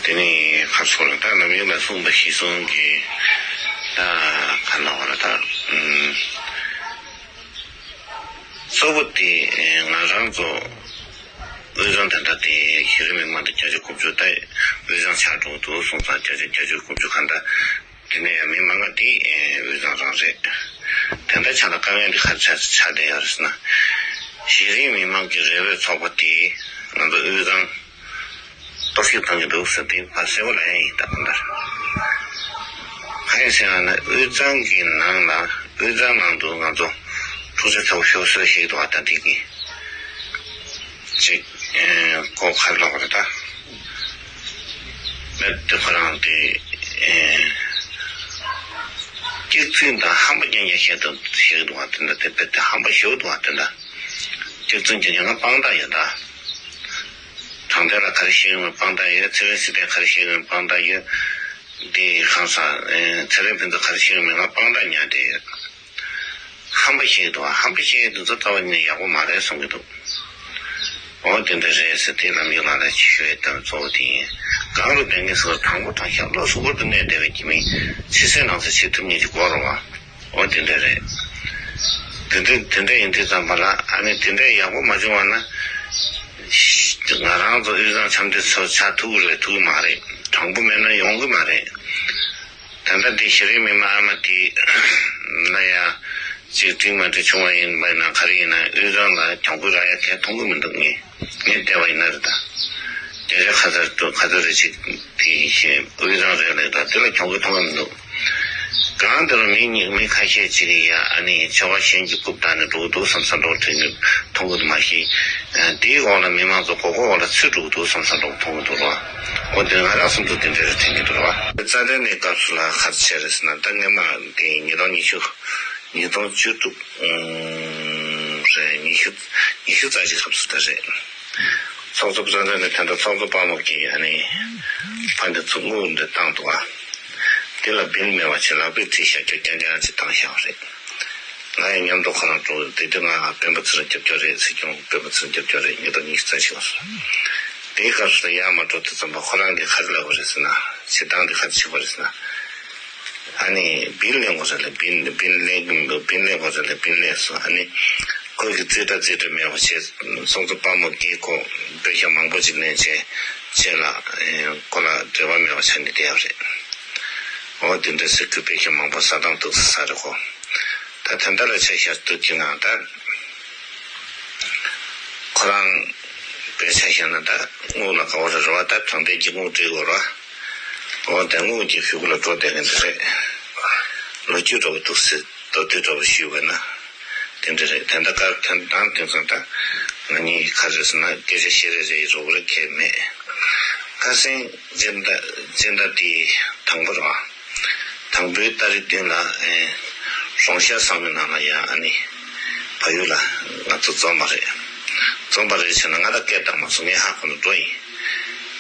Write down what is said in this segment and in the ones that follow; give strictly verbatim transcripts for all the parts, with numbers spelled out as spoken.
དེ་ནས་ཁ་སོ་ལ་ད་ལམ་ཡུལ་ལ་གསུངས་པ་ཞིག་གསུང་གི། ད་ག་ལ་བ་ལ་ད་ཨུམ། གཙོ་བོ་དེ་ང་རང་ཚོ་དབུས་གཙང་དེ་འདྲ་དེ་གཞི་རིམ་མི་མང་དུ་བརྒྱ་ཆ་དགུ་བཅུ་ད་དབུས་གཙང་ཆགས་འགྲོ་འདུག་གསུངས་ཙང་བརྒྱ་ཆ་བརྒྱད་ཅུ་དགུ་བཅུ་གང་ད། དེ་ནས་ཡང་མི་མང་ང་དེ་དབུས་གཙང་རང་རེད། དེ་འདྲ་ཆགས་ན་དཀའ་ངལ་འདི་ག་རེ་ཆགས་ཆགས་བསྡད་ཡོད་རེད་ཟེར་ན། གཞི་རིམ་མི་མང་གི་རེ་བའི་ཚོགས་པ་དེ་ང་ཚོ་དབུས་གཙང་གཏོར་བཤིག་བཏང་གི་འདུག་ཟེར་དེ་ཕར་གསལ་པོ་ལབ་ཡ་ཡིན་ད་གང་ལྟར། གང་ཡིན་ཟེར་ན་དབུས་གཙང་གི་ནང་ལ་དབུས་གཙང་ནང་དུ་ང་ཚོ་ཐུགས་རྗེ་ཚ་པོ་ཞུ་སྲོལ་ཞིག་འདུག་ཨ་ད་འདི་གི་ཅིག་ཨེ་ཁོ་ག་རེ་ལབ་དགོས་རེད་ད། དཔེ་དེ་ཁོ་རང་དེ་ཨེ་སྐྱག་རྫུན་དང་ཧམ་པ་རྐྱང་རྐྱང་བཤད་དུ་བཤད་འདུག་བ་དེ་འདྲ་དེ་དཔེ་དེ་ཧམ་པ་ཞེ་པོ་འདུག་བ་དེ་འདྲ། སྐྱག་རྫུན་རྐྱང་རྐྱང་ང་དཔང་རྟགས་ཡོད་ད། དྲང་བདེན་ལ་ག་རེ་བཤད་ཡོང་བའི་དཔང་རྟགས་ཡོད། ཚེ་རིང་སྲིད་དོན་ག་རེ་བཤད་ཡོང་བའི་དཔང་རྟགས་ཡོད། དེ་གང་ཟག་ཨེ་ཚེ་རིང་ཕུན་ཚོགས་ག་རེ་བཤད་ཡོང་བའི་ང་དཔང་རྟགས་ཉར་བསྡད་ཡོད། ཧམ་པ་བཤད་འདུག་བ། ཧམ་པ་བཤད་འདུག་ཚོ་རྩ་བ་ནས་ཡག་པོ་མ་རེད་གསུང་གི་འདུག་འོ་དེ་འདྲ་རེད་ཟེར་དེ་ལམ་ཡུལ་ལ་ལ་ཅིག་ཞུ་ཡས་དང་གཙོ་བོ་དེ་ཡིན། གང་རུ་བསྡད་མཁན་ཟེར་བ་དྲང་པོ་དྲང་བཞག་བློ་གཟུ་བོར་དུ་གནས་བསྡད་པའི་ཁྱིམ་མི་ཕྱི་གསལ་ནང་གསལ་བྱེད་ཐུབ་མཁན་གྱི་སྐོར་རོ་བ། འོ་དེ་འདྲ་རེད། དེ་འདྲ་དེ་འདྲ་ཡིན་དུས་ཙམ་པ་ལ་ཨ་ནི་དེ་འདྲ་ཡག་པོ་མ་བྱུང་བ་ན། ང་རང་ཚོ་དབུས་གཙང་འཆམ་མཐུན་ཚོ་ཆགས་ཐུབ་ཀྱི་རེད་ཐུབ་ཀྱི་མ་རེད། དྲང་པོ་མེད་ན་ཡོང་གི་མ་རེད། ད་ལྟ་འདི་གཞི་རིམ་མི་མང་ཨ་མ་དེ་ལ་ཡ་གཅིག་འགྲིག་མ་འགྲིག་བྱུང་བ་ཡིན་པ་ཡིན་ན་ག་རེ་ཡིན་ན་དབུས་གཙང་ལ་གྱོང་གུད་རག་ཡ་གལ་མཐོང་གི་མི་འདུག་ངས་ངས་བལྟས་པ་ཡིན་ན་རེད་ད། བརྒྱ་ཆ་ག་ཚོད་འདུག་ག་ཚོད་རེད་ཅིག་དེ་ཞེས་དབུས་གཙང་རེད་ལབ་ད་དེ་ལ་གྱོང་གུད་མཐོང་གི་མི་འདུག་གང་ལྟར་མི་ཉིད་མི་ཁ་ཤས་ཅིག་གིས་ཡ་ཨ་ནི་ཆོལ་ཁ་གཞན་གྱི་རྐུབ་བཏགས་ནས་འགྲོ་གི་འདུག་བསམ་བསམ་འདྲ་བོ་དྲན་གྱི་མཐོང་གི་འདུག་མ་གཞི། དེའི་འོག་ལ་མི་མང་ཚོ་མགོ་སྐོར་འོག་ལ་ཚུད་འགྲོ་གི་འདུག་བསམ་བསམ་འདྲ་བོ་མཐོང་གི་འདུག་ར། འོ་དེ་ང་རང་བསམ་ཚུལ་དེ་འདྲ་རེད་དྲན་གྱི་འདུག་ར། རྩ་དོན་ནས་སྐབས་སུ་ལ་ཁ་ཆེ་རེད་ཟེར་ན་ད་སྔོན་མ་དེ་ཉིས་སྟོང་ཉི་ཤུ་ཉིས་སྟོང་བཅུ་དྲུག་རེད། ཉི་ཤུ་ཉི་ཤུ་རྩ་གཅིག་སྐབས་སུ་ད་རེད། ཚོགས་གཙོ་རྩ་དོན་ནས་དེ་འདྲ་ཚོགས་གཙོ་དཔའ་མོ་གིས་ཨ་ནི་ཕ་འདི་ཚོ་དངུལ་འདི་བཏང་འདུག་ཨ། དེ་ལ་བིལ་མེད་པ་བྱས་ལག་པས་བྲིས་བཞག་རྒྱུ་རྐྱང་རྐྱང་ཅིག་བཏང་བཞག་པ་རེད། ང་ཡང་མཉམ་དུ་ཁོ་རང་འགྲོ་དེ་དུས་ང་སྤེན་པ་ཚེ་རིང་རྒྱབ་སྐྱོར་རེད་ཟེར་ཀྱང་སྤེན་པ་ཚེ་རིང་རྒྱབ་སྐྱོར་རེད་ཉིས་སྟོང་ཉི་ཤུ་རྩ་གཅིག་ལ་སོང་། དེའི་སྐབས་སུ་ཡར་མར་འགྲོ་དུས་ཙམ་པ་ཁོ་རང་གིས་ག་རེ་ལབ་པ་རེད་ཟེར་ན་བྱེད་སྟངས་དེ་ག་རེ་བྱེད་པ་རེད་ཟེར་ན། ཨ་ནི་བིལ་ལེན་དགོས་ཟེར་ལ་བིལ་བིལ་ལེན་བིལ་ལེན་དགོས་ཟེར་ལ་བིལ་ལེན་སོང་། ཨ་ནི་ཁོ་གི་རྩིས་ཁྲ་རྩིས་ཁྲ་མེད་པ་བྱས་ཚོགས་གཙོ་དཔའ་མོ་གིས་ཁོ་པེ་ཤ་མང་པོ་ཅིག་ལེན་བྱས་བྱས་ལ་ཁོ་ལ་འབྲེལ་བ་མེད་པ་ཆགས་ནས་བསྡད་ཡོད་རེད། འོ་དེ་འདྲ་ཟེར་ཁོས་པེ་ཤ་མང་པོ་ཟ་སྟངས་འདུག་ཟེར་ས་རེད་ཁོ། ད་དེ་འདྲ་ལ་ཆ་བཞག་དུས་ཀྱི་ནང་ད། ཁོ་རང་དཔེ་ཆ་བཞག་ན་ད་དངུལ་ལ་དགའ་བོ་རེད་རེད་བ། ད་དྲང་བདེན་གྱི་དངུལ་སྤྲད་དགོས་རེད་བ། འོ་དེ་དངུལ་གྱི་ཤུགས་ལ་འགྲོ་བསྡད་མཁན་དེ་རེད། ལོ་རྒྱུས་འདྲ་བོ་འདུག་ཟེར་མདོར་བསྡུས་འདྲ་བོ་ཞུས་པ་ན། དེ་འདྲ་རེད། དེ་འདྲ་སྐབས་དེ་དང་དེང་སང་ད་ང་གཉིས་ག་རེ་ཟེར་ན་སྐད་ཆ་བཤད་རེས་རེས་རོགས་རེས་གལ་མེད། ཁ་སང་སྤྱི་ཟླ་སྤྱི་ཟླ་འདིའི་དང་པོ་རེད་བ། དང་པོའི་ཏ་རིག་བདུན་ལ་ཨེ་རོང་ཤར་ཚང་མའི་ནང་ལ་ཡ་ཨ་ནི་ཕ་ཡུལ་ལ་ང་ཚོ་འཛོམས་པ་རེད། འཛོམས་པ་རེད་བྱས་ན་ང་ད་སྐད་བཏང་མ་སོང་། ངས་ཧ་གོ་ནས་འགྲོ་ཡིན།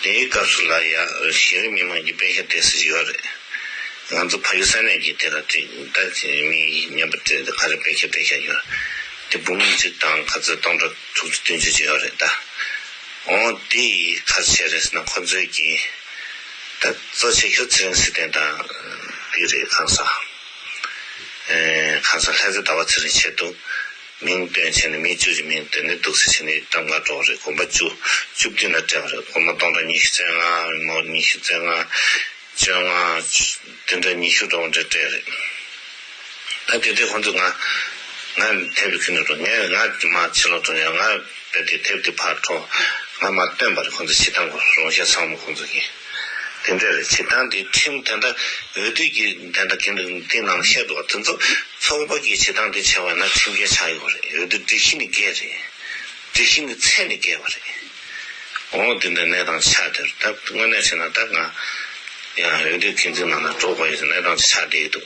དེའི་སྐབས་སུ་ལ་ཡ་གཞི་རིམ་མི་མང་གི་པེ་ཤ་སྤྲད་སྲིད་ཡོད་རེད། ང་ཚོ་ཕ་ཡུལ་ས་གནས་ཀྱི་དེ་ལ་ཁྲིད་ད་ཅི་མི་མཉམ་པ་སྤྲད་ག་རེ་པེ་ཤ་སྤྲད་བཞག་ཡོད། དེ་འབུམ་གཅིག་དང་ག་ཚོད་སྟོང་ཕྲག་དྲུག་ཅུ་བདུན་ཅུ་ཅིག་ཡོད་རེད་ད། འོ་དེ་ག་རེ་བྱས་རེད་ཟེར་ན་ཁོ་ཚོས་ཀྱི་ད་གཙོ་ཆེ་ཤོས་ཚེ་རིང་སྲིད་དོན་དང་དེ་རེད། གང་ཟག་ཨེ་གང་ཟག་ལྷ་རྩེ་ཟླ་བ་ཚེ་རིང་ཆེད་དུ་མིང་བཏོན་བྱས་ནས་མི་བཅུ་གི་མིང་བཏོན་ནས་འདུག་སེ་བྱས་ནས་གཏམ་ཁ་སྒྲོག་རེད། དགོན་པ་བཅུ་བཅུ་བདུན་ལ་སྤྲད་པ་རེད། སྒོར་མོ་སྟོང་ཕྲག་ཉི་ཤུ་རྩ་ལྔ་མོ་ཉི་ཤུ་རྩ་ལྔ་བཅོ་ལྔ་དེ་འདྲ་ཉི་ཤུ་འདྲ་བོ་འདྲ་སྤྲད་རེད། ད་དེ་དུས་ཁོང་ཚོས་ང་ང་དེབ་ཀྱི་ཁྱོན་ནས་འགྲོ་ངས་ང་མ་ཕྱི་ལོགས་འགྲོ་ཡང་ང་དཔེ་དེ་དེབ་དེ་ཕར་འཕྲོ་ང་མ་བཏོན་པ་རེད། ཁོང་ཚོས་བྱེད་སྟངས་ཁོ་རོང་ཤར་ཚང་མ་ཁོང་ཚོ་གིས་དེ་འདྲ་རེད། བྱེད་སྟངས་དེ་ཁྲིམས་དེ་འདྲ་འོས་བསྡུ་གི་དེ་འདྲ་གི་འདི་ནང་བཤད་འདུག་བ། དེ་ཚོ་ཚོགས་པ་གིས་བྱེད་སྟངས་དེ་བྱས་པ་ན་ཁྲིམས་འགལ་ཆགས་ཡོད་རེད། འོས་བསྡུ་སྒྲིག་གཞི་ནི་འགལ་རེད། སྒྲིག་གཞི་ནི་ཚད་ནས་བརྒལ་བ་རེད། འོ་དེ་འདྲ་གནས་སྟངས་ཆགས་དེར་ད་དངོས་གནས་བྱས་ན་ད་ང་ཡང་འོས་བསྡུ་འགན་འཛིན་ནང་ལ་འགྲོ་དགོས་ཡོད་གནས་སྟངས་ཆགས་བསྡད་ཀྱི་འདུག་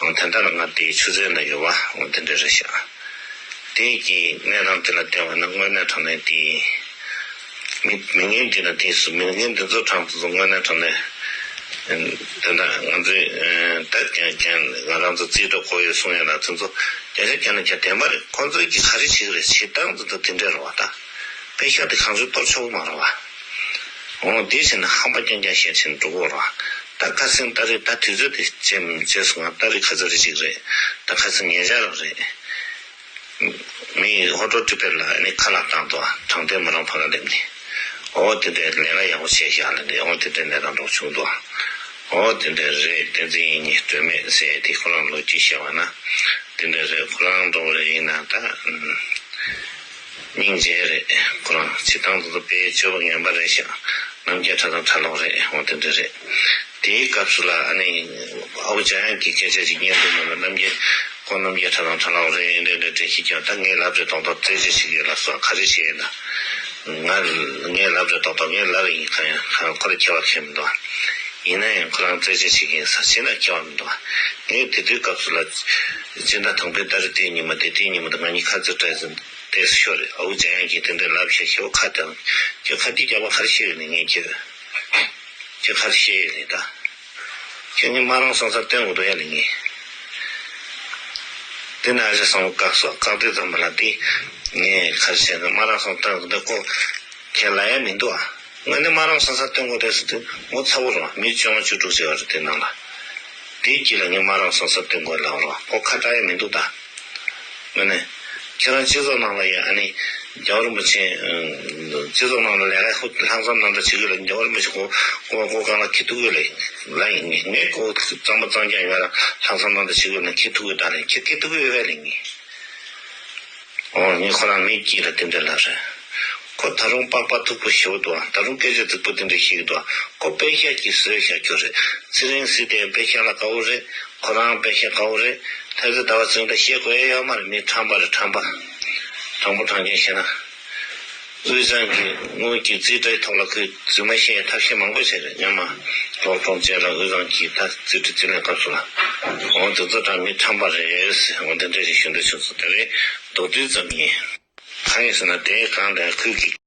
འོ་དེ་འདྲ་ལ་ང་དེའི་ཆུ་ཚན་ལ་ཡོད་བ། འོ་དེ་འདྲ་རེད་ཤག་དེ་གི་གནས་སྟངས་དེ་ལ་བལྟས་པ་ན་དངོས་གནས་དྲང་གནས་དེ་མི་མི་ངན་འདི་ལ་དེ་སུ་མི་ངན་འདི་ཚོ་གྲངས་སུ་དངོས་གནས་དྲང་གནས་དེ་འདྲ་ང་ཚོས་ད་ཀྱང་ཀྱང་ང་རང་ཚོ་རྩིས་སྤྲོད་དགོས་ཡོད་གསུང་ཡོད་ལ་དེ་ཚོ་བརྒྱ་ཆ་བརྒྱ་ནས་བརྒྱ་བདེན་པ་རེད། ཁོང་ཚོས་ཀྱི་ག་རེ་བྱེད་ཀྱི་རེད། བྱེད་སྟངས་འདི་ཚོ་དེ་འདྲ་རེད་བ། ད་པེ་ཤག་དེ་གང་ཚོད་གཏོར་ཆོག་གི་མ་རེད་བ། འོང་དེ་བྱས་ན་ཧམ་པ་རྐྱང་རྐྱང་བཤད་ཕྱིན་འགྲོ་གོ་ར། ད་ཁ་སང་ཏ་རིག་ད་དུས་ཚོད་དེ་བྱས་བྱས་སོང་ང་། ཏ་རིག་ག་ཚོད་རེ་ཅིག་རེད། ད་ཁ་སང་ཉེ་ཆར་རེད། མི་ཧོ་ཀྲོ་ཀྲི་པེར་ལ་ནི་ཁ་ལག་བཏང་འདུག་དྲང་བདེན་མོ་རང་ཕ་ག་སླེབས་ནས། ཨོ་དེ་འདྲའི་ལས་ཀ་ཡག་པོ་བྱས་ཤག་ལ་ནི། ཨོ་དེ་འདྲའི་གནས་སྟངས་འགྲོ་བྱུང་འདུག་ཨོ་དེ་འདྲའི་རེད། བསྟན་འཛིན་ཡིན་ནི་སྒྲོལ་མེད་ཟེར་དེ་ཁོ་རང་ལོ་རྒྱུས་བཤད་པ་ན། དེ་འདྲ་རེད། ཁོ་རང་འགྲོ་བ་རེད། ཡིན་ན་ད་སྙིང་རྗེ་རེད། ཁོ་རང་བྱེད་སྟངས་དེ་ཚོ་དཔེ་སྤྱོད་པ་ངན་པ་རེད་ཤག་རྣམ་རྒྱལ་ཁྲ་དང་ཁྲ་ལོག་རེད། འོ་དེ་འདྲ་རེད། དེའི་སྐབས་སུ་ལ་ཨ་ནི་ཨ་ཁུ་འཇམ་དབྱངས་ཀྱི་སྐད་ཆ་ཅིག་ཉན་འདུག་མ་ལ། རྣམ་རྒྱལ་ཁོ་རྣམ་རྒྱལ་ཁྲ་དང་ཁྲ་ལོག་རེད། འདྲ་འདྲ་འདྲ་ཞིག་ཀྱང་ད་ངའི་ལབ་རེད་མདོག་མདོག་རྩད་གཅོད་བྱེད་ཀྱི་ལབ་སོང་། ག་རེ་བྱེད་ཡིན་ན། ང་ངའི་ལབ་རེད་མདོག་མདོག་ངའི་ལབ་ཡིན། གང་ཡང་གང་ཁོ་ར་ཁྱད་པར་ཁྱད་མི་འདུག་ཡིན་ན་ཡང་ཁོ་རང་རྩད་གཅོད་བྱེད་ཀྱི་ཡིན་ས་བྱས་ན་ཁྱད་པར་མི་འདུག་ངས་དེ་དུས་སྐབས་སུ་ལ་སྤྱི་ཟླ་དང་པོའི་ཏ་རིག་དེའི་ཉིན་མོ་དེ། དེའི་ཉིན་མོ་དེ་ང་གཉིས་ཁ་རྩོད་བྲལ་ཟིན་བལྟས་སུ་ཤོར་རེད། ཨ་ཁུ་འཇམ་དབྱངས་ཀྱིས་དེ་འདྲའི་ལབ་བཤད་ཞེ་པོ་ཁ་བཏང་། ཁྱོད་ཁ་གཏད་རྒྱག་པ་ག་རེ་བཤད་ཡོད་ནི་ངས་ཁྱོད། ཁྱོད་ག་རེ་བཤད་ཡོད་ནི་ད། ཁྱོད་ངས་མ་རང་སོང་ས་སྟོན་དགོས་འདུག་ཡ་ལ་ངས། དེ་ན་ཨ་ཞེ་བསམ་བློ་བཀག་སོང་། བཀག་དུས་ཙམ་པ་ལ་དེ་ངས་ག་རེ་བཤད་ན། མ་རང་སོང་སྟོན་དགོས་འདུག་ཁོ་ཁྱེད་ལ་ཡ་མི་འདུག་ཨ། ངས་ནི་མ་རང་སོང་ས་སྟོན་དགོས་དེ་སུ་དེ་ངོ་ཚ་བོ་རང་མི་བཅོ་ལྔ་བཅུ་དྲུག་ཅིག་ཡོད་རེད་དེ་ནང་ལ། དེའི་དཀྱིལ་ལ་ངས་མ་རང་སོང་ས་སྟོན་དགོས་ལབ་རོགས། ཁོ་ཁ་གྲག་ཡ་མི་འདུག་ད། ངས་ནི་ཁྱེད་རང་སྤྱི་ཚོགས་ནང་ལ་ཡ་ཨ་ནི་རྒྱལ་བ་རིན་པོ་ཆེ་སྤྱི་ཚོགས་ནང་ལ་ལས་ཀ་ལྷག་བསམ་རྣམ་དག་བྱེད་དགོས་ལ། རྒྱལ་བ་རིན་པོ་ཆེ་ཁོ་ཁོ་ཁོ་གང་ལ་ཁྱི་ཐུག་གི་ལ་ཡིན་ལ་ཡིན། ངས་ཁོ་གཙང་མ་གཙང་རྐྱང་ཡོད་ལ་ལྷག་བསམ་རྣམ་དག་བྱེད་དགོས་ལ་ཁྱི་ཐུག་གི་ད་ལ་ཁྱི་ཁྱི་ཐུག་གི་ཡོད་པས་ལ་ཡིན། ཨོ་ངས་ཁོ་རང་མིག་དཀྱིལ་ལ་དེ་འདྲ་ལབ་རེད། ཁོ་ད་རུང་པགས་པ་མཐུག་པོ་ཞེ་པོ་འདུག་ད་རུང་སྐད་ཆ་རྫིག་པོ་དེ་འདྲ་བཤད་ཀྱི་འདུག་ཁོ་པད་ཤག་གིས་བཟོས་བཞག་རྒྱུ་རེད། ཚེ་རིང་ཟེར་དེ་པད་ཤག་ལ་དགའ་བོ་རེད། ཁོ་རང་པད་ཤག་དགའ་བོ་རེད། ལྷ་རྩེ་ཟླ་བ་ཚེ་རིང་ད་བཤད་དགོས་ཡ་ཡོད་མ་རེད། མི་ཁྲམ་པ་རེད། ཁྲམ་པ། དྲང་པོ་དྲང་རྐྱང་བཤད་ན། དབུས་གཙང་གི་དངུལ་གྱི་རྩིས་ཁྲའི་ཐོག་ལ་ཁོས་རྫུན་མ་བཤད་ཡ་ཐབས་ཤེས་མང་པོ་བྱས་རེད། སྔོན་མ་ལོག་གྲོང་ཁྱེར་ལ་དབུས་གཙང་གི་ད་རྩིས་ཁྲ་རྩིས་ལེན་སྐབས་སུ་ལ། འོ་དེ་ཚོ་ད་མི་ཁྲམ་པ་རེད་ཟེར། འོ་དེ་འདྲ་ཞིག་ཞུ་འདོད་བྱུང་སོང་། དེ་རིང་མདོར་བསྡུས་ཙམ་ཡིན། གང་ཡིན་ཟེར་ན་དེའི་སྒང་ལ་ཁོས་ཀྱི།